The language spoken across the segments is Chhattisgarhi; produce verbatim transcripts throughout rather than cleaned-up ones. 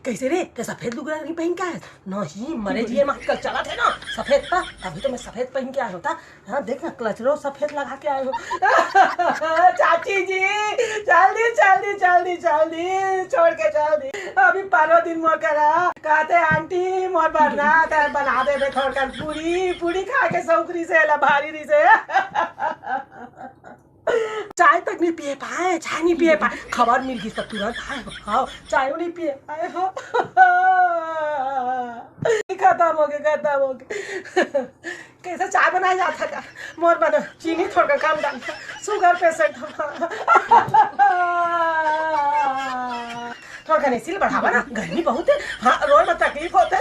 कइसे रे, ते सफेद लुगरा नइ पहिन के आए? नहीं, मरे जिए मा आजकल चलत हे ना सफेद, त तभी तो मैं सफेद पहिन के आए हों। हाँ, देख ना, कलचरो सफेद लगा के आए हों। चाची जी, जल्दी, जल्दी, जल्दी, जल्दी, छोड़ के जल्दी। अभी परो दिन मोर करा, कहते, "आंटी, मोर बर ना, त बना देबे थोड़कन पूरी, पूरी खा के सउक रिहिसे, एला भारी रिहिसे।" चाय तक नइ पिए पाए, चाय नइ पिए पाए। खबर मिल गिस त तुरंत आए हों। हाँ, चाय नइ पिए पाए हों। खतम होगे, खतम होगे। कइसे चाय बनाए जाथे का? मोर मन चीनी थोड़कन कम डाल। शुगर पेशेंट हों। थोड़कन एसी ल बढ़ावा ना, गर्मी बहुत हे। हाँ, रोए म तकलीफ होथे।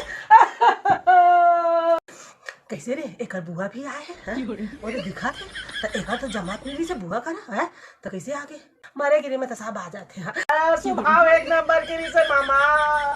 कइसे रे, एकर बुआ भी आए हे, हैं? ओदे दिखत हे, त एकर तो जमात नइ रिहिसे बुआ करा, हैं? त कइसे आगे? मरे गिरे म त सब आ जाथे, हाँ। आ, सुभाव एक नंबर के रिहिसे मामा। आ,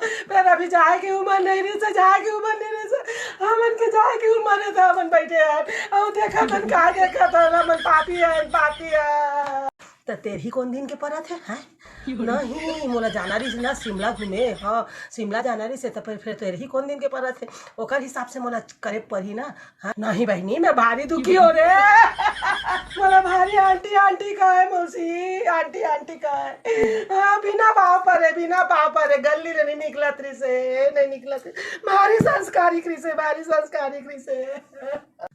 फेर अभी जाए के उमर नइ रिहिसे, जाए के उमर नइ रिहिसे। हमन के जाए के उमर हे त हमन बइठे हन। अउ देखत हन, का देखत हन, हमन पापी हन, पापी हन। त तेरही कोन दिन के परत हे, हैं? नहीं, मोला जाना रिहिस ना शिमला घूमे। हाँ, शिमला जाना रिहिस, त फेर, फेर तेरही कोन दिन के परत हे, ओकर हिसाब से मोला करे परही ना। हाँ, नहीं बहिनी, मैं भारी दुखी हों रे। मोला भारी आंटी, आंटी कहे, मौसी, आंटी, आंटी कहे। हाँ, बिना पाँव परे, बिना पाँव परे, गल्ली ले नइ निकलत रिहिसे, नइ निकलत रिहिसे। भारी संस्कारिक रिहिसे, भारी संस्कारिक रिहिसे।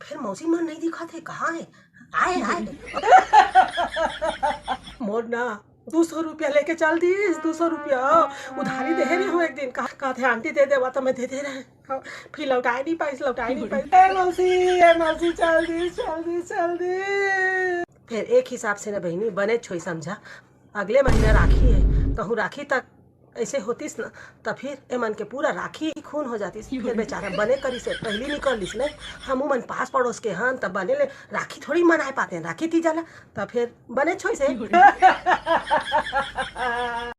फेर मौसी मन नइ दिखत हे, कहाँ हे? आए, आए। मोर ना दू सौ रुपया लेके चल दिस, दू सौ रुपया उधारी देहे रेहेंव एक दिन। कहा, कहत हे, "आंटी दे देवा," त मैं दे दे रहेंव। हाँ, फिर लौटाए नइ पाइस, लौटाए नइ पाइस। ए मौसी, ए मौसी, चल दिस, चल दिस, चल दिस। फेर एक हिसाब से ना बहिनी, बनेच होइस समझा, अगले महीना राखी हे, कहूँ राखी तक अइसे होतिस न, त फिर एमन के पूरा राखी खून हो जातिस। फिर बेचारा बने करिस हे, पहिली निकल लिस न, हमू मन पास पड़ोस के हन, त बने ले राखी थोड़ी मनाए पातेन, राखी तीजा ला, त फिर बनेच होइस हे।